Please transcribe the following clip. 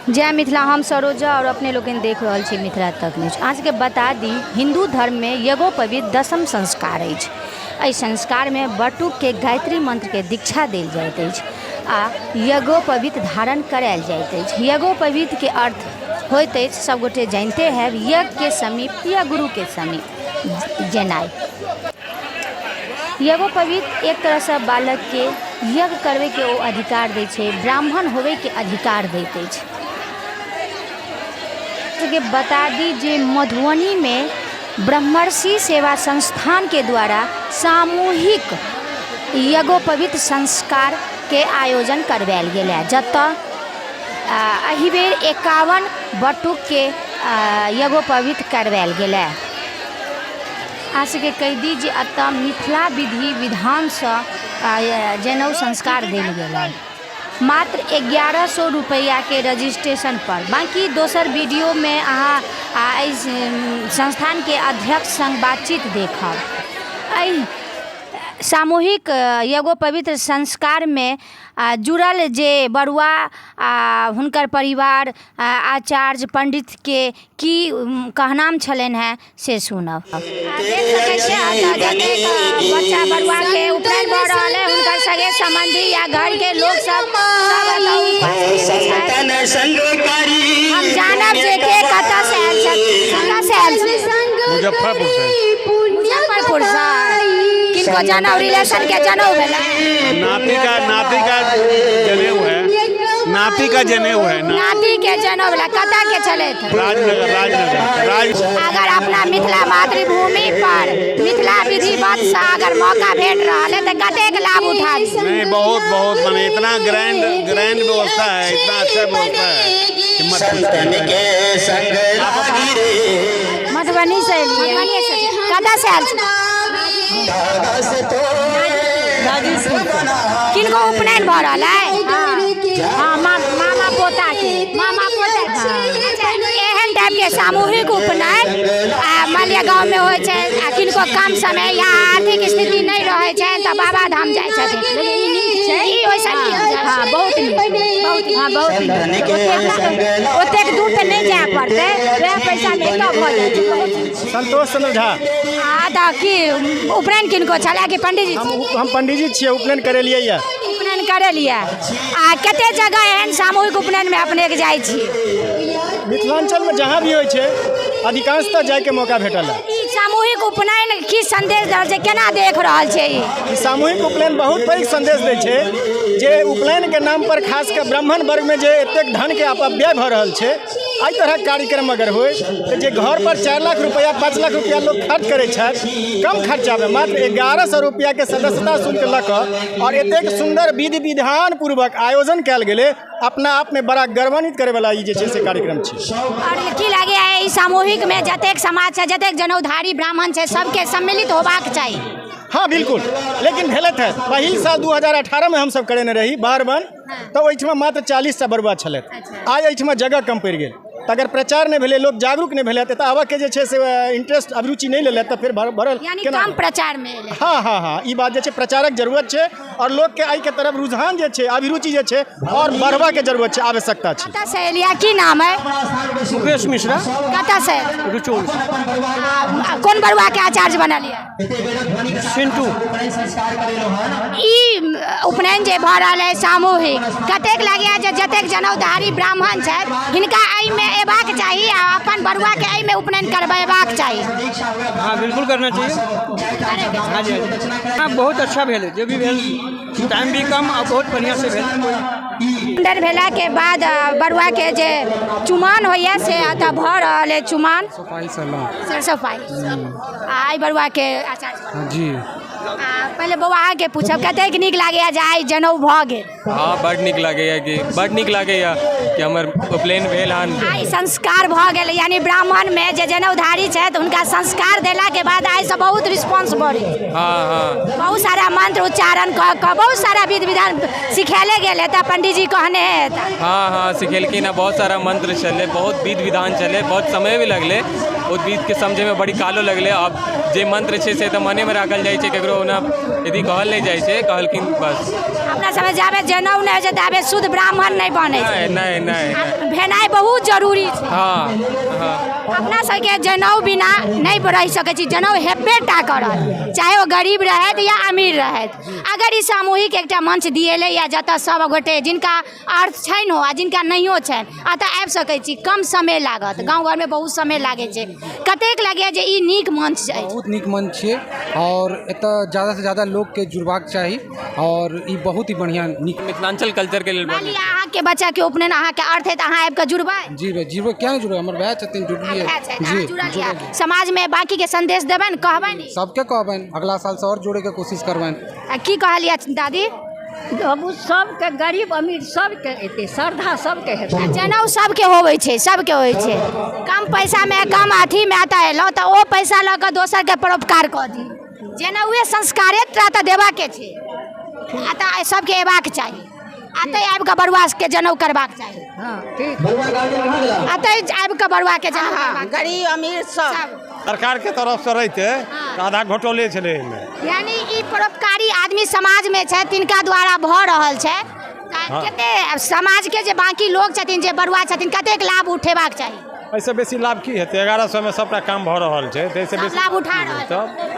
जय मिथिला। हम सरोजा और अपने लोकनि देख रहल छी मिथिला तक न्यूज। अहाँ सबके बता दी, हिंदू धर्ममे यज्ञोपवीत दसम संस्कार अछि। एहि संस्कारमे बटुकके गायत्री मंत्रके दीक्षा देल जाइत अछि आ यज्ञोपवीत धारण करायल जाइत अछि। यज्ञोपवीतके अर्थ होइत अछि, सबगोटे जानिते हैब, यज्ञके समीप या गुरुके समीप जेनाइ। यज्ञोपवीत एक तरहसँ बालकके यज्ञ करबैके ओ अधिकार दै छै, ब्राह्मण होबैके अधिकार दैत अछि। के बता दी जे मधुबनीमे ब्रह्मर्षि सेवा संस्थानके द्वारा सामूहिक यज्ञोपवीत संस्कारके आयोजन करवायल गेल है, जतऽ एहि बेर 51 बटुकके यज्ञोपवीत करवायल गेल है। अहाँ सबके कहि दी जे एतऽ मिथिला विधि विधानसँ जनेऊ संस्कार देल गेल हँ मात्र 1100 रुपैआके रजिस्ट्रेशनपर। बाँकी दोसर वीडियोमे अहाँ एहि संस्थानके अध्यक्ष सङ्ग बातचीत देखब। एहि सामूहिक यज्ञोपवीत संस्कारमे जुड़ल जे बरुआ आ हुनकर परिवार, आचार्य पंडितके की कहनाम छलनि हेँ से सुनब। देख सकै छियै एतऽ जतेक बच्चा बरुआके उपनयन भऽ रहल अइ, हुनकर सगे सम्बन्धी या घरके लोक सब सब एतऽ उपस्थित छथि। हम जानब जे के कतऽ से आयल छथि। कतऽ से आयल छी? मुजफ्फरपुर से। मुजफ्फरपुर से। किनको जनउ, रिलेशन के जनउ भेलै? नाती का जनेऊ है, नाती का जनेऊ है ना। नाती के जनउ भेलै। कतऽ के छलथि? राजनगर, राजनगर, राज अगर अपना मिथिला मातृभूमि पर मिथिला विधिवत से अगर मौका भेट रहल है तऽ कतेक लाभ उठाबी? नहीं, बहुत बहुत, माने इतना ग्रैंड ग्रैंड व्यवस्था है, इतना अच्छा व्यवस्था है कि मत पूछिए। मधुबनी से एलियै। मधुबनी से। कतऽ से आयल छी? किनको उपनयन भऽ रहल है? हाँ, मामा पोता के। मामा पोता। अच्छा, एहन टाइप के सामूहिक उपनयन आ मान लिअ गाँवमे होइ छै आ किनको कम समय या आर्थिक स्थिति नहि रहै छनि तऽ बाबा धाम जाइ छथिन। लेकिन ई नीक छै। ई ओहिसँ नीक छै। हाँ, बहुत नीक, बहुत, हाँ, बहुत नीक। ओतेक ओतेक दूर तऽ नहि जाय पड़तै, वएह पैसामे एतऽ भऽ जाइ छै। बहुत नीक। संतोष चंद्र झा। आ तऽ की उपनयन किनको छलै कि पंडीजी? हम पंडीजी छियै, उपनयन करेलियै यऽ। उपनयन करेलियै। आ कते जगह एहन सामूहिक उपनयनमे अपनेके जाइ छी? मिथिलाञ्चलमे जहाँ भी होइ छै, अधिकांशतः जायके मौका भेटल है। ई सामूहिक उपनयन की संदेश दऽ रहल छै, केना देख रहल छै ई? ई सामूहिक उपनयन बहुत पैघ संदेश दै छै जे उपनयनके नाम पर खास कऽ ब्राह्मण वर्गमे जे एतेक धनके अपव्यय भऽ रहल छै, एहि तरहक कार्यक्रम अगर होइ तऽ जे घर पर 4 लाख रुपैआ, 5 लाख रुपैआ लोक खर्च करै छथि, कम खर्चामे मात्र 1100 रुपैआके सदस्यता शुल्क लऽ कऽ आओर एतेक सुन्दर विधि विधान पूर्वक आयोजन कयल गेलै, अपना आपमे बड़ा गर्वान्वित करैवला ई जे छै से कार्यक्रम छै। आओर की लागैए, ई सामूहिकमे जतेक समाज छै, जतेक जनौधारी ब्राह्मण छै, सबके सम्मिलित होबाक चाही? हाँ, बिल्कुल। लेकिन भेलथि है, पहिल साल 2018मे हमसब करेने रही बारबन, तऽ ओहिठमा मात्र 40टा बरुआ छलथि। आइ एहिठमा जगह कम पड़ि गेल, तऽ अगर प्रचार नहि भेलै, लोक जागरूक नहि भेलै, तऽ आबऽके जे छै से इंटरेस्ट, अभिरुचि नहि लेलथि, तऽ फेर भरल यानी केना? कम प्रचारमे एलै। हाँ, ई बात जे छै, प्रचारक जरूरत छै आओर लोकके एहिके तरफ रुझान जे छै, अभिरुचि जे छै, आओर बढ़बाके जरूरत छै, आवश्यकता छै। कतऽ से एलियै? की नाम है? मुकेश मिश्रा। कतऽ से? रुचौल। आ, कोन बरुआके आचार्य बनलियै? सिंटू। ई उपनयन जे भऽ रहल है सामूहिक, कतेक लागैए जे जतेक जनौधारी ब्राह्मण छथि, हिनका एहिमे एबाक चाही आ अपन बरुआके एहिमे उपनयन करबेबाक चाही? हाँ, बिल्कुल करना चाहिए। हाँ जी, हाँ जी, हाँ, बहुत अच्छा भेल। जो भी भेल, टाइम भी कम और बहुत बढ़िया से भेल। मुंडन भेलाके बाद बरुआके जे चुमान होइए, से एतऽ भऽ रहल है चुमान। सरिसब पाही। आ एहि बरुआके आचार्य? जी। आ पहिले बौआ, अहाँके पूछब, कतेक नीक लागैए जे आइ जनउ भऽ गेल? हँ, बड नीक लागैया कि बड नीक लागैया कि हमर उपनयन भेल हन। आइ संस्कार भऽ गेल, यानी ब्राह्मणमे जे जनौधारी छथि, हुनका संस्कार देलाके बाद आइसँ बहुत रिस्पॉन्स बढ़ै। हाँ। बहुत सारा मंत्र उच्चारण कऽ कऽ बहुत सारा विधि विधान सिखायले गेल हेतै, पंडीजी कहने हेता। हाँ, सिखेलखिन हँ। बहुत सारा मंत्र छलै, बहुत विध विधान छलै, बहुत समय भी लगलै। ओ विधके समझैमे बड़ी कालो लगलै। आब जे मंत्र छै से तऽ मनेमे राखल जाइ छै, ककरो ओना यदि कहल नहि जाइ छै, कहलखिन बस। अपना सबमे जाबे जनउ नहि होइ छै ताबे शुद्ध ब्राह्मण नहि बनै छै। नहीं नहीं नहीं। भेनाइ बहुत जरूरी छै। हाँ हाँ। अपना सबके जनउ बिना नहि रहि सकै छी, जनउ हेबे टा करत, चाहे ओ गरीब रहथि या अमीर रहथि। अगर ई सामूहिक एकटा मंच दिएलै या जतऽ सब गोटे जिनका अर्थ छनि हो आ जिनका नहियो छनि एतऽ आबि सकै छी, कम समय लागत। गाँव घरमे बहुत समय लागै छै। कतेक लगैए जे ई नीक मंच अछि? बहुत नीक मंच छियै और एतऽ ज़्यादासँ ज़्यादा लोकके जुड़बाक चाही और ई बहुत ही बढ़िआँ नीक। मिथिलांचल कल्चर के लेल मानि लिअ अहाँके बच्चाके उपनयन, अहाँके अर्थ है तऽ अहाँ आबि कऽ जुड़बै? जी भाई जुड़बै, किया नहि जुड़बै, हमर भाय छथिन, जुड़लियै। भाय छथि, अहाँ जी जुड़ल जुड़ल। यऽ। समाजमे बाँकीके संदेश देबनि, कहबनि? सबके कहबनि, अगला सालसँ आओर जोड़ैके कोशिश करबनि। आ की कहलियै दादी? बाबू सबके गरीब अमीर सबके एतै, श्रद्धा सबके हेतै। जनउ सबके होबै छै, सबके होइ छै। कम पैसामे कम अथीमे एतऽ एलहुँ तऽ ओ पैसा लऽ कऽ दोसरके परोपकार कऽ दी। जनउए संस्कारे टा तऽ देबाके छै। एतऽ सबके अयबाक चाही, एतऽ आबि कऽ बरुआके जनउ करबाक चाही। हँ ठीक। एतऽ आबि कऽ बरुआके जनउ करबाक। गरीब अमीर सब। सरकार के तरफ से रहते तऽ आधा घोटले छलै एहिमे। यानी ई परोपकारी आदमी समाजमे छै, तिनका द्वारा भऽ रहल छै। तऽ कते समाजके जे बाँकी लोक छथिन, जे बरुआ छथिन, कतेक लाभ उठेबाक चाही? एहिसँ बेसी लाभ की हेतै? 1100 मे सबटा काम भऽ रहल छै, ताहिसँ सब बेसी लाभ उठा रहल छै। तब।